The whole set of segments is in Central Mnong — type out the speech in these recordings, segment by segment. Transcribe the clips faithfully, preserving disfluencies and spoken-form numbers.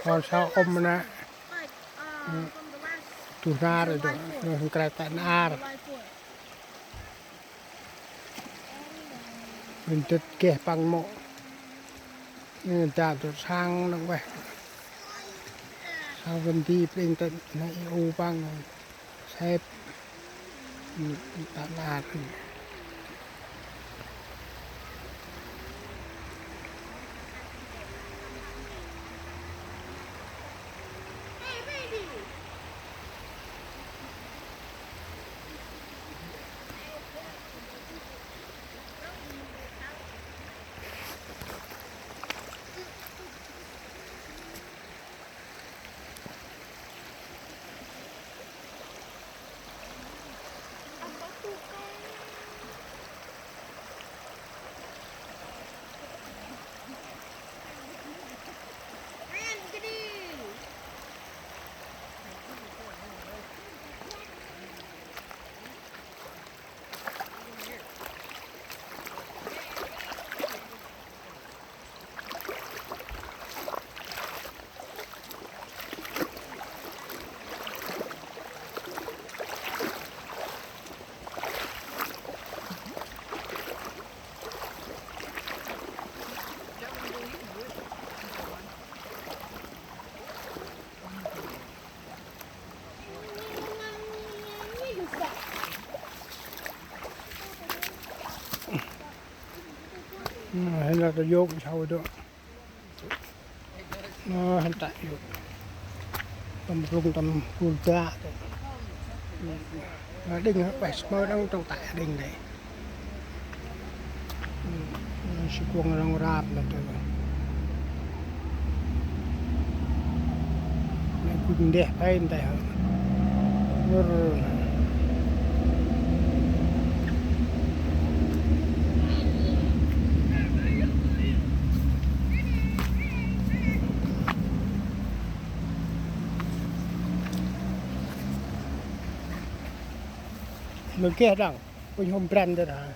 Hŏ sau ôm nê. Tu nar ơ, nê hŏ kre ta nar. Bân tât geh păng mŏ. Nê ta tu sang nâng ueh. Sau bân di pring tât nê i u păng. Sep. Nê ta nar. Hên lah ta yôk sau ơ. Nê hên ta yôk. Tâm rŭng tâm kul dak. Nê đĭng hŏ, ueh, smơ đăng trong ta đĭng đê. Nê si kuŏng rŏng rap nê tơ. Nê kuŏng ndeh phen tê hŏ. Ngŭr. Mơ geh đăng, unh hôm brand tơ đa.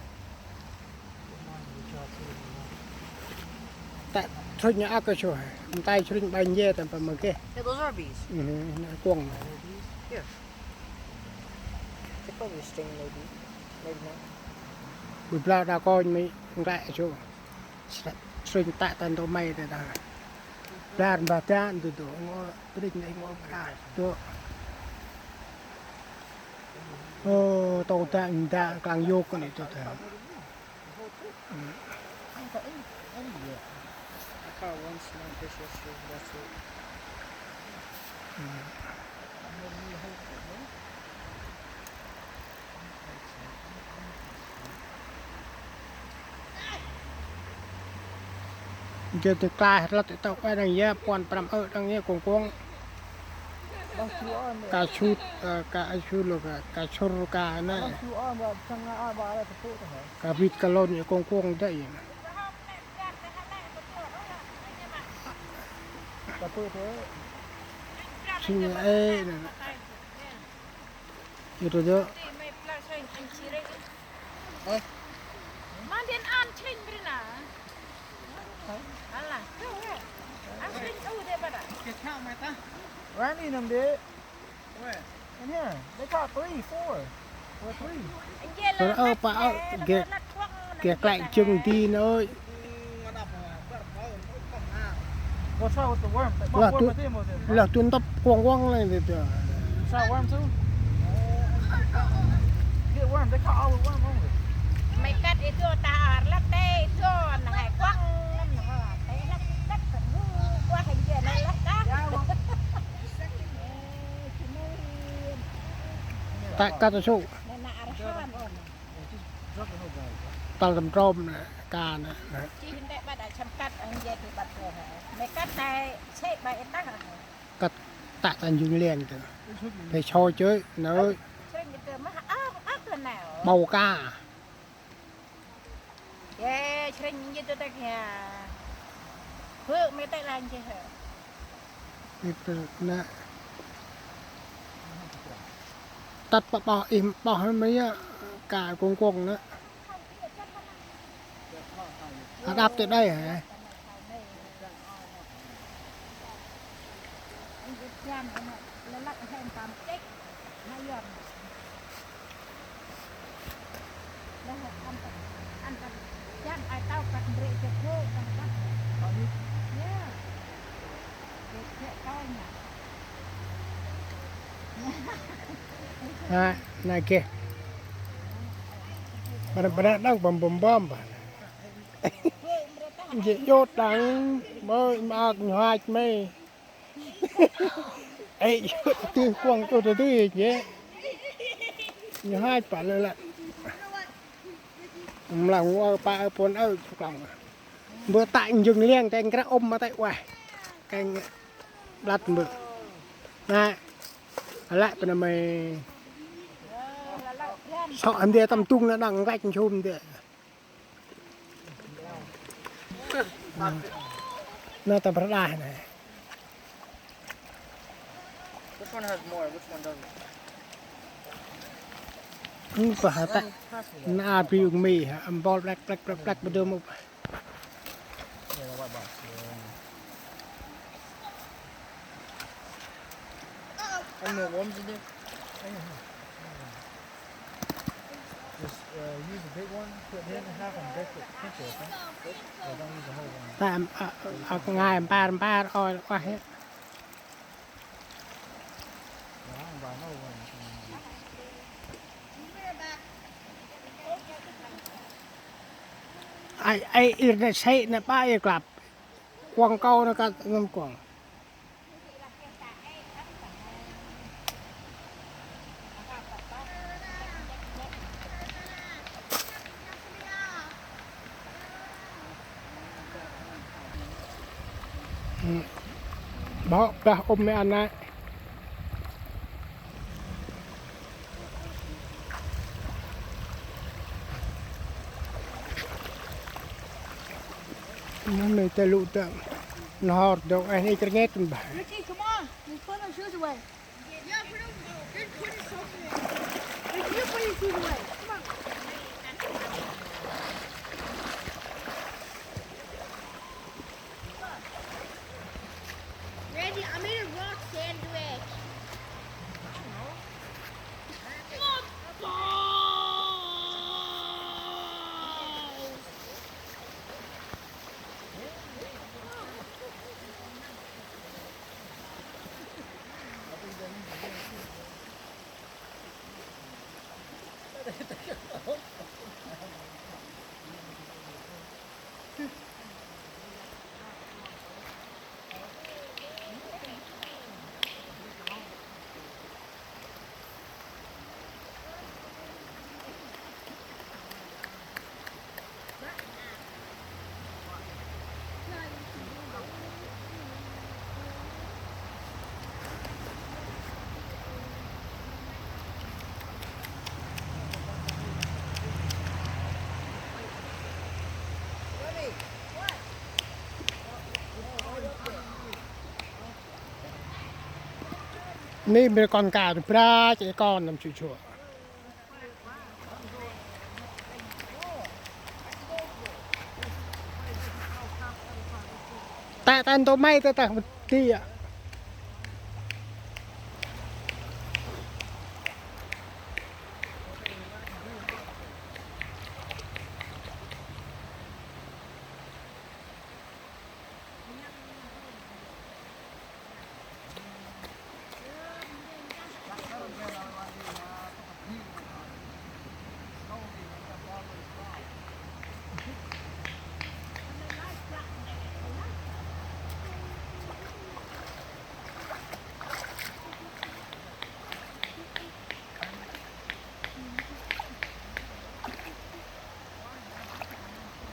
Ta srŭnh âk kơ sô, mtai srŭnh ƀanh ye ta pa mơ geh. Yeah, those are bees. Mhm, nê kuŏng. They're bees. Yeah. They probably sting, maybe. Maybe not. Ƀư blau đa kônh mĭ nglĕ sô. Srŭnh ta ta ntô may ta đa. Blar mbah dan tu tu, ngŏ prik nê ngŏ bra tu. Ơ, tô ta nda klang yôk nê tu ta. I caught one small fish yesterday, that's it. Jơ tơ klaih lăt i tŏ ueh đăng ya, puăn prăm ơ đăng ya, kuŏng kuŏng. Ka sut, ơ, ka sut lô ka, ka sur ka nê. Ka vit ka lôn ya kuŏng kuŏng dê ya. Sing ê nê. Ơ. Randy nằm đi. In here. They caught three, four. Or three. Ơ, ơ, pa, ơ, geh, geh klek jâng di nê ơi. Go try with the worm. Lah tu, lah tu ntŭp kuŏng kuŏng lĕ tu. Try worm too. Get worm. They caught all the worm only. Mày cắt itu ta ar lăp tê itu, nê hai kuŏng, nê hai lăp lăp kan hu, kuŏng hai jê nê lăp ta. Ta cắt sô. Nê na ar han. Tal tâm trôm nê, ka nê, nê. Chi hên tê ƀă đă chăm cắt, anh dê tu ƀă tu hê. Mê cắt nê, sê ƀă i tah hê. Cắt ta ta njung len tu. Pê sô chơ, nê. Sreng i tơ mah, ôh, ôh, lơ nê. Bâu ka. Yê, sreng i tơ tê kha. Bơ, mê tê la njê hê. Ê, pơ nê. Tât pă ƀoh ih ƀoh mê yơh, ka kuŏng kuŏng nê. Hă đăp tê đê hê. Jan, ene, lelak hen tam cek, mayor. Lah, antak, antak, jan, ai tau kat beri jepuk, kan, kan. Ya. Jepuk tau nya. Nah, nah, geh. Pada, pada nang bom, bom, bom, bah. Jê jôt đăng, mơ, mơ, nhhoach mê. Ê, tưh kuăng tŭ tơ tưh jê. Nhhoach pă lơ lă. Mlăng ơ pă ơ pôn ơ klăng. Bơ tăk njưng liêng teng kră ôm ma tăk ueh. Keng blat bơ. Nă. Lă pơ nă mê. Sŏ hăn dê tâm tung nă đăng ngăch nchum dê. Nă ta brah nă. Which one has more? Which one doesn't? Ư, pă hă ta. Nă a bi ung mi hă, ăm bol plek, plek, plek, plek, bơ dơm ŭp. Yeah, the white box. Yeah. Ăn mùa gốm chứ. Just, uh, use the big one, put it in half and break it, pinch it, okay? Yeah, don't use the whole one. Ta, a, a, a, ngai mpar, mpar, oi, uah, he. Yeah, I don't buy no one. Ai, ai, ir nă sĕ nă ƀă ir klăp. Kuăng kâu nă kăt năm kuăng. Bok dah ôm mê ăn nai. Nă mê ta lŭ ta. Nhhor dŏng eh nê krngêt mbah. Ricky, come on. Let's put our shoes away. Yeah, put 'em, just put your socks away. Ricky, you put your shoes away. Come on. Randy, I made a rock sandwich. Nê mê kon ka tu bra che kon năm chu chu. Ta, ta ntô may ta, ta, ti a.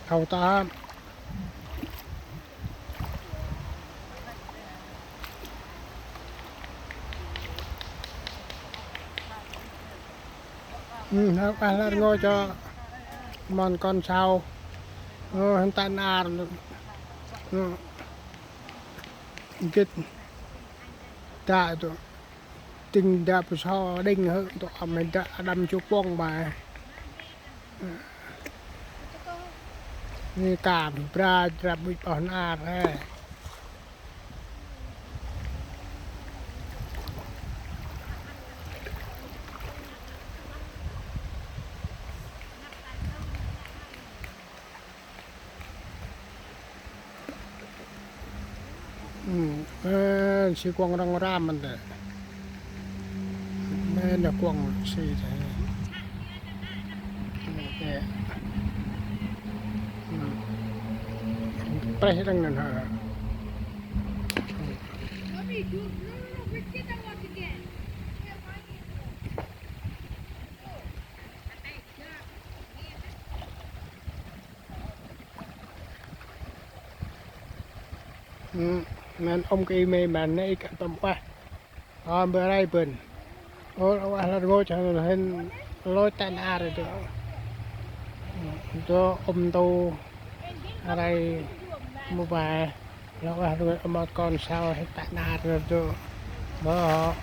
Thâu ta. Ừ, hao ka lar ngô cho mon kon sau. Ngô hên ta nar. Ngô. Gĭt. Ta tu. Tĭng đă pơsô đĭng hơ, tŏ a mê đă a đăm chu pŏng ma. Ni ka bra, bra bŭch ƀơh nar he. Mân si kuŏng rŏng ram mân tê. Mân nơh kuŏng si tê. Tê. Prêh đăng nơh hă. Mân ôm kơ i mê mân nê i kơ tâm ueh. Ơ, bơ rai bơn. Ơ, ueh lăt ngôch hên lôch ta nar dô. Dô ôm tô rai mô bai. Lŏ ueh rngôch ôm kon sau hên ta nar dô. Bơ hŏ.